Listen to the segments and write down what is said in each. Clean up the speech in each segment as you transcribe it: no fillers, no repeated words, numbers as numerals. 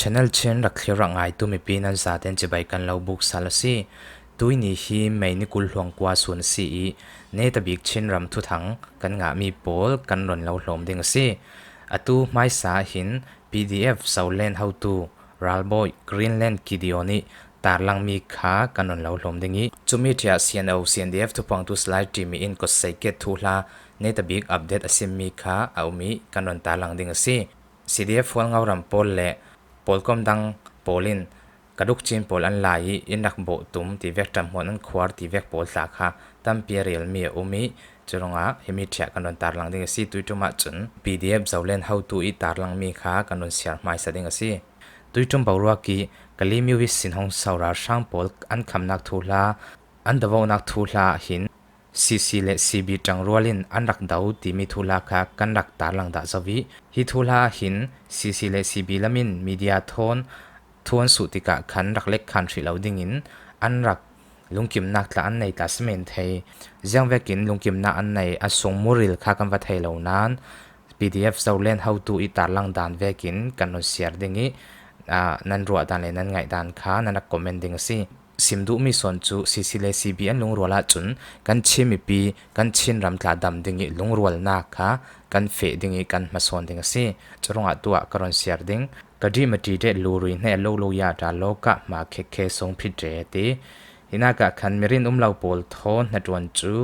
Channel chin rak thlir rak ngaitu mipi nan zaten chibai kan lo buk sal a si. Tuini hi May ni 20 hluang kua sun a si i ne tabik Chinram thuthang kan ngahmi pawl kan ron lo hlawm ding a si. Atu hmaisa hin PDF Zoland hotu ralbawi Greenland Gideon nih tarlangmi kha kan ron lo hlawm ding i cumi ṭhiah CNO CNDF thupangtu slide ṭimi in kotseike thuhla ne tabik update a simmi kha a um i kan ron tarlang ding a si. CDF Hualngoram pawl le pawlkom dang pawl in Kaduk Chin pawl an lai i inn rak bawh tum ti vek ṭamhmuan an khuar ti vek pawl tla kha tampi a relmi a um i curuangah himi ṭhiah kan ron tarlang ding a si. Tuiṭum ahcun PDF Zolen hotu i tarlangmi kha kan ron siar hmaisa ding a si. Tuiṭum boruak i Kalymyo i Sinhong sau ralhrang pawl an khamnak thuhla, an davonak thuhla ahhin CC le CB ṭangrual in an rak do timi thuhla kha kan rak tarlang dah zau i hi thuhla ahhin CC le CB lam in media thawn thuan suh tikah khan rak lek khan hrih lo dingin an rak lungkimnak tla an nei tla si men thei. Ziang vekin lungkimnak an nei a sung muril kha kan va thei lo nain PDF zolen hotu i tarlang dan vekin kan ron siar ding i nan ruah dan le nan ngaih dan kha nan rak comment ding a si. Sim duhmi sawn cu CC le CB an lungrual ahcun kan Chin mipi kan Chin ram tla dam ding i lungrualnak kha kan feh ding i kan hmasawn ding a si. Curungah tuah ka ron siar ding. Ka di ma ṭi de lu rui hne lo lo ya ṭa lo ka ma khe khe sung phit ṭe ti. Hina ka khan mirin um lo pawl thawn hna ṭuan cu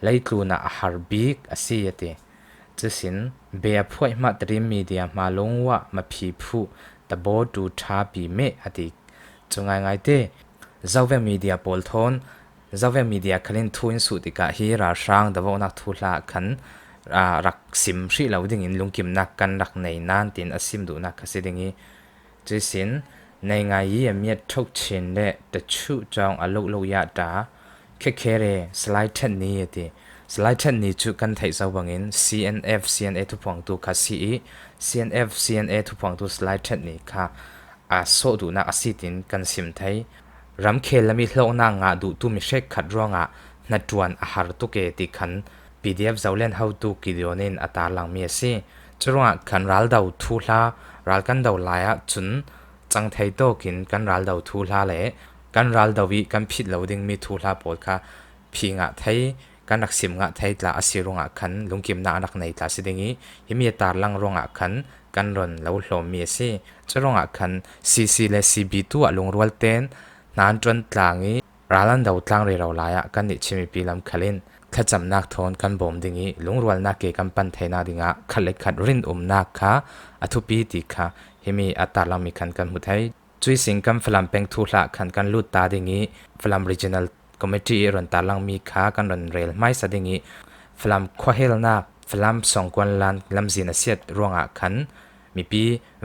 leitlu na a har bik a si a ti. Cusin be a phuaih ma trim media ma lungwa ma phi phu tabo tu ṭha pi me a ti. Cu ngaingai te, Zove media pawl thawn Zove media khalin thu in suh tikah hi ralhrang davonak thu hla khan rak sim hrih lo dingin lungkimnak kan rak nei nan tin a sim duhnak kha si ding i cuisin nei ngai i a miat thok chin le ta chu chong a lo lo ya ta khekhere slide then ni ati slide then ni chu kan theih zo bangin CNF CNA thuphuang tu kha si i CNF CNA thuphuang tu slide then ni kha a sawh duhnak a si tin kan sim thei Ramkhel lami hlawknak ngah duhtu mi hrekkhat ruangah hnaṭuan a har tuk e ti khan PDF Zoland hotu Gideon in a tarlangmi a si. Curuangah khan raldo thu hla ral kan do lai ahcun cangthei tawk in kan raldo thu hla le kan raldo i kan phit lo dingmi thu hla pawl kha phi ngah thei kan rak sim ngah thei tla a si ruangah khan lungkimnak an rak nei tla si ding i himi a tarlang ruangah khan kan ron lo hlawmmi a si. Cu ruangah khan CC le CB tu ah lungrual tein hna an ṭuan tlang i ral an do tlang rero lai ah kan nih Chin mipi lamkhal in thlacamnak thawn kan bawm ding i lungrualnak ke kan pan theinak dingah khat le khat rin umnak kha a thupi ti kha himi a tarlangmi khan kan hmu thei. Cuising kan Falam peng thu hlah khan kan lut ta ding i Falam Regional Committee i ron tarlangmi kha kan ron rel hmaisa ding i Falam khuahelnak Falam Songkuan lan lamzin a siat ruangah khan mipi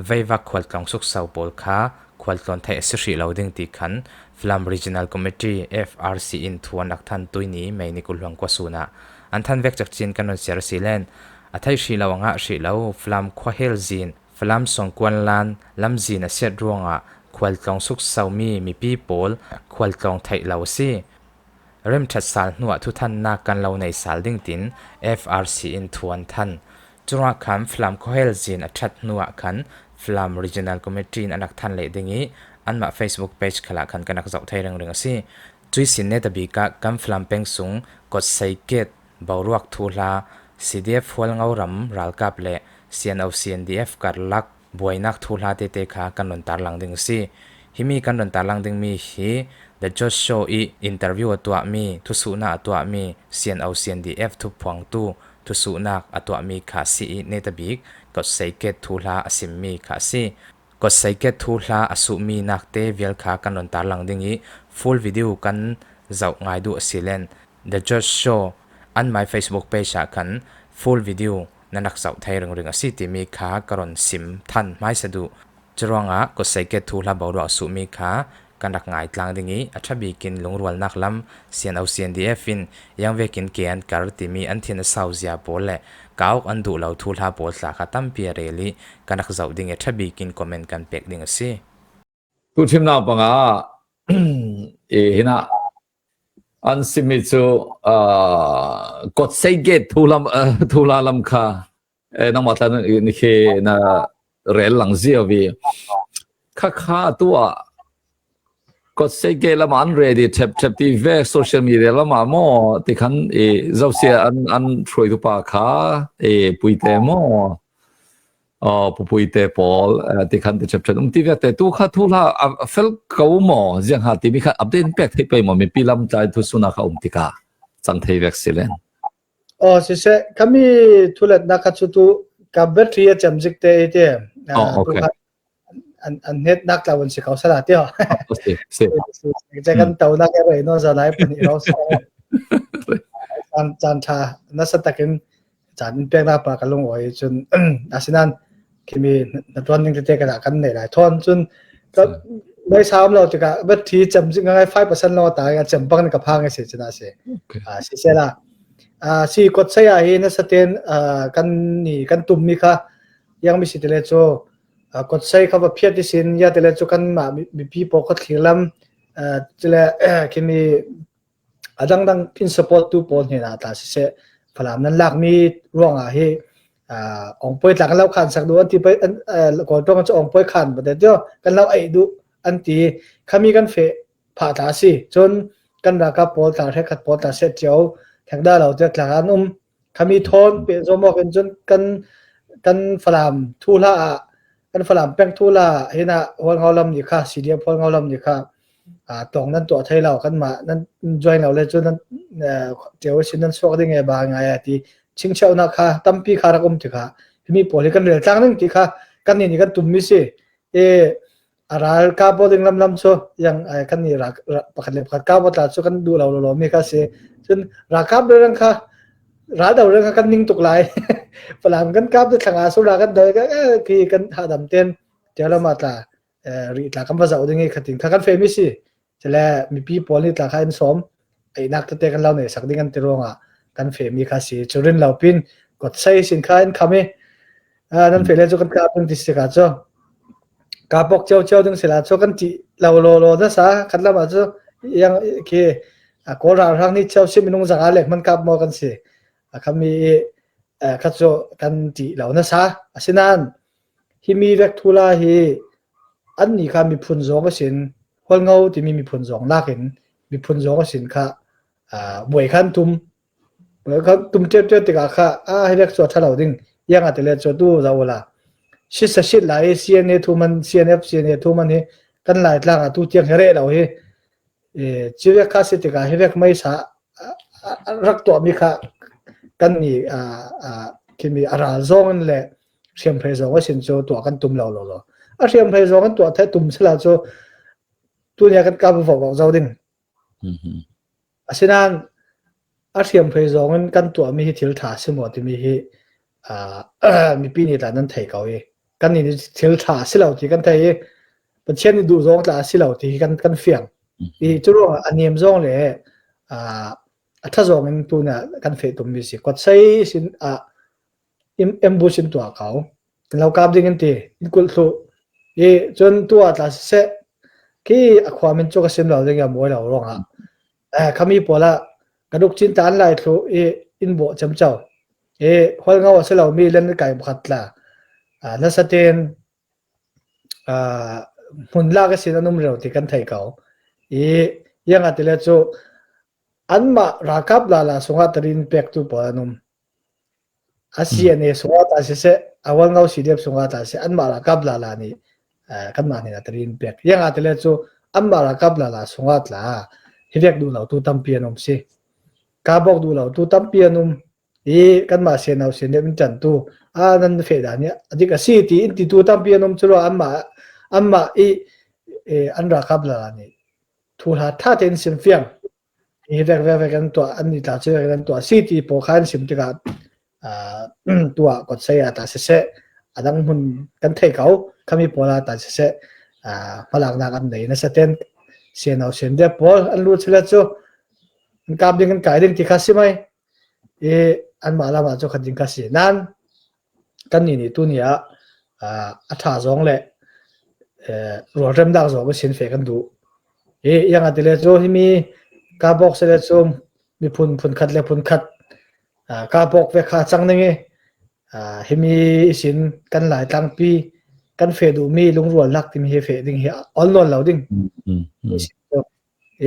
veivak khualtlawng sukso pawl kha khualtlawn theih a si hrih lo ding ti khan Falam Regional Committee FRC in thu an rak than tuini May ni 20 kwa sun ah an than vek cakcin kan ron siar si len a thei hrih lo angah hrih lo Falam khuahel zin Falam Songkuan lan lamzin a siat ruangah khualtlawng suksomi mipi pawl khualtlawng theih lo a si. Remṭhat sal hnuah thuthannak kan lo nei sal ding tin FRC in thu an than. Curuangah khan Falam khuahel zin a ṭhat hnuah khan Falam Regional Committee in an rak than leh ding i anmah Facebook page khala khan kan rak zoh thei ringring a si. Cui sin ne tabik ah kan Falam peng sung Kotsei Gate boruak thuhla CDF Hualngo ram ralkap le CNO CNDF karlak buainak thuhla tete kha kan ron tarlang ding a si. Himi kan ron tarlang dingmi hi The Judge Show i interview a tuahmi, thusuhnak a tuahmi CNO CNDF thuphuangtu thusuhnak a tuahmi kha a si i netabik Kotseike thuhla a simmi kha a si. Kotseike thuhla a suhmi nak te vial kha kan ron tarlang ding i full video kan zoh ngai duh a si len. The Judge Show an my Facebook page ah khan full video nan rak zoh thai ringring a si timi kha ka ron sim than hmaisa duh. Curuangah kutseike thu hla boruak suhmi kha kan rak ngai tlang ding i a ṭha bikin lungrualnak lam CNO CNDF in iangvekin ke an kar timi an thin a sau zia pawl le kauk an duh lo thu hla pawl tla kha tampi a rel i kan rak zoh ding i a ṭha bikin comment kan pek ding a si. Tu thimnak panga i hinah an simi cu Kotsei Gate thula lam kha nangmah tlan ni khi na rel lang zia vi. Khakha atu ah Kawtseke lam ah an ready ṭhepṭhep ti ve social media lam ah maw tikhan i zosia an an hruaitu pa kha i puite maw aw pupuite pawl tikhan ti ṭhepṭhep um ti vialte tu kha thu hla a fel ko maw ziang ha timi kha update pek thei pei maw mipi lam tlai thu suna kha um tikah cang thei vek si len. Aw siseh kami thuletnak kha cu tu ka battery a cem zik te i te Oh, okay. An an net nak tlau an si ko sala ti ho. Si si. Je kan to nak e rei no za lai pani ro sa. Chan chan tha na sa takin chan in pek na pa ka lung oi chun asinan kimi na tuan ning te ka kan nei lai thon chun Mei saum lo tikah battery cem ngai 5% lo ta ya cem bang ka phang se china se. A si se la. A si kot sai a hi na saten kan ni kan tum mi kha yang mi si tele chu kot sai kha va phiat sin ya tele chu kan ma mi pi po kha thlir lam chile kimi A dangdang in support tu pawl hnenah tah siseh Falam nan lakmi ruangah hi ongpoi tla kan lo khan sak duh an ti pei Kawltawng cu ongpoi khan bate tio kan lo ei duh an ti khami kan fe phah tla si cun kan ralkap pawl tla hrek khat pawl tla set cio thek da lo te tla an um khami thawn pe zomok in cun kan kan Falam thu hla ah kan Falam peng thu la hina Hualngo lam ni kha CDF Hualngo lam ni kha tong nan tuah thai lo kan mah nan join lo le cu nan teo sin nan suak ding e ba ngai a ti chingcheu na kha tampi kha rak um ti kha mi pawl hi kan rel tlang ning ti kha kan ni kan tum mi si e aral ka bo ding lam lam chu yang kan ni ra pakhat le pakhat ka bo tla chu kan du lo lo mi kha si cun rakap reng kha ral do reng kha kan ning tuk lai falam kan kap te thlanga su ra kan doi ka ki kan hadam ten telama tla ri tla kan va zoh ding i khatin kha kan femi si chale mipi pawl nih tla kha in som einak tete kan lo nei sak ding an ti ruangah kan femi kha si churin lo pin kot sei sin kha in khami nan fe le chu kan ka pin ti si ka chu ka pok cheu cheu ding sila chu kan ti lo lo lo na sa khat lama chu yang khi kawl ral rang ni cheu si minung zanga lek man kap mo kan si khami kha chu kan ti lo na sa asinan Himi vekthula hi annih kha miphun zawng a sin, Hualngo timi miphun zawng nakin miphun zawng a sin kha buai kha an tum. Buai kha tum ṭiaṭiat tikah kha ah hi vek cu a ṭha lo ding. Iang ah tile cu tu zoh ula. Shit sa shit lai i CNA thu man CNF CNA thu man hi kan Laitlang ah tu tiang hi reh lo hi. Civek kha si tikah hi vek meisa rak tuahmi kha kan nih khimi a ral zong in le hriamhrei zong a sin cu tuah kan tum lo lo lo. A hriamhrei zong an tuah the tum sila cu tunia kan ka vok vok zo ding. Asinain a hriamhrei zong in kan tuahmi hi thil ṭha si maw timi hi mipi nih tah nan thei ko i kan nih thil ṭha si lo ti kan thei i Pathian nih duh zong tla si lo ti hi kan kan fiang. I cu ruangah a niam zong le a ṭha zong in tu na kan feh tummi si. Kawtsei sin ah ambush in tuah ko. Lo kap ding in ti in kulh thlu. I cun tu ah tla siseh khi a khua min cu ka sim lo ding ya mawi lo ruangah khami pawl ah ka duk chin tan lai thlu i in bawh cemco. I hual ngau a si lo mi len kai pakhat tla. Nasa tein hmun lak a sin an um reo ti kan thei ko. I iang ah tile cu anmah ralkap lala sungah tarin pektu pawl an um. A CNA sungah ta siseh, awal ngau CDF sungah ta siseh, anmah ralkap lala nih kanmah nih tarin pek. Iang ah tile cu anmah ralkap lala sungah tla hi vek duh lo tu tampi an um si. Ka bok duh lo tu tampi an um. I kanmah siano sian in ṭantu a nan feh dan hi adik a si ti in titu tampi an um cu anmah anmah i an ralkap la nih thu hla tha tein sim fiang hi vek vek vek an tuah an ni tla cu vek an tuah si ti pawl kha an sim tikah tuah kot sei ah ta siseh adang hmun kan thei ko khami pawl ah ta siseh hmalaknak an nei na saten siano sian de pawl an lu chila cu an kap ding an kai ding ti kha si mai I anmah lam ah cu khat ding kha si. Nain kannih nih tuni ah a ṭha zong le rualremnak zong in sin fe kan duh. I iang ah tile cu himi kabawk sile cu miphun phunkhat le phunkhat kabawk ve kha cang ning i himi isin kan Laitlangpi kan fe duhmi lungrualnak timi hi fe ding hi ol nawn lo ding.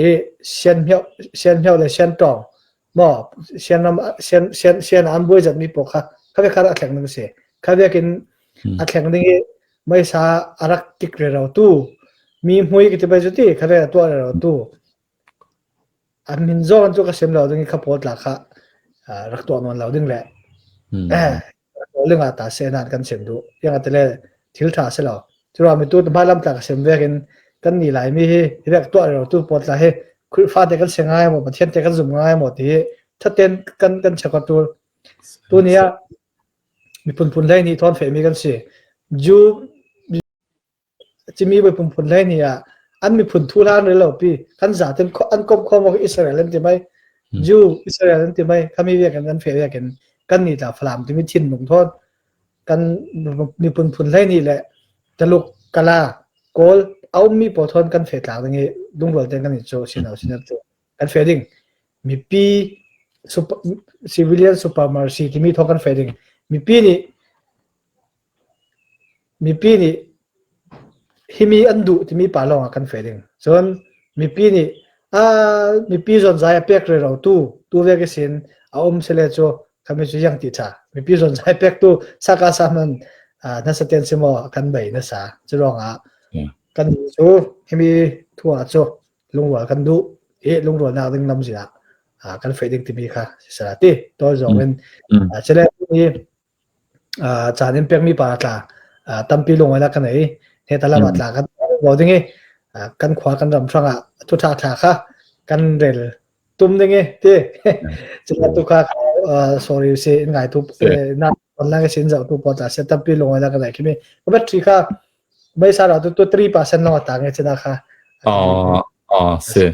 I sian hmioh sian hmioh le sian tawng maw sian ram sian sian sian an buai zat mi pawl kha kha ve kha a thleng ding si. Kha vekin a thleng ding i meisa a rak kik re ro tu mi hmui ki ti bai zu ti kha ve a tuah re ro tu An min zong cu ka sim lo ding i kha pawl tla kha rak tuah nawn lo ding le ling ah ta se nan kan sim duh. Yang ate le thil tha si lo. Cu mi tu hmai lam tla ka sim vek in kan ni lai mi hi rek tuah ro tu pawl tla hi Khrihfa te kan si ngai maw Pathian te kan zum ngai maw ti hi thaten kan kan check tur. Tu ni ah miphun phun hlei nih thawn fe mi kan si. Jew Cimi miphun phun hleihnih ah an miphun thu hlan rel lo pi kan zaten an kom khom Israel an ti mai Jew Israel an ti mai khami ve kan kan fe ve kan kan ni tla Falam timi thinlung thon kan miphun phun hleihnih le Taluk Kala Kawl a ummi pawl thon kan fe tlak ding i lungrual ten kan i cu sino sino cu kan fe ding mipi super, civilian supremacy timi thon kan fe ding mipi nih Mipi nih himi an duh timi pa lawngah kan feh ding. Cun mipi nih aa mipi zawnzai a pek rero tu tu vek i sin a um sile cu khami cu yang ti ṭha. Mipi zawnzai pek tu saka sa hman nasa ten si maw kan bei nasa. Cu ruangah kan cu himi thu ah cu lungrual kan duh i lungrualnak ding lamzin ah kan feh ding timi kha sisala ti tawl zong in cile hi Caan in pekmi pa tla tampi lungawlnak kan ei. He talam ah tla kan lo ding i kan khua kan ram hrangah thutha thla kha kan rel tum ding i ti. Cun tu kha sorry si in ngai tu na online sin zau tu pawt se tampi lungawlnak kan ei khimi. Battery kha mei sa ra tu 3% long atang e chana kha. Ah, ah, si.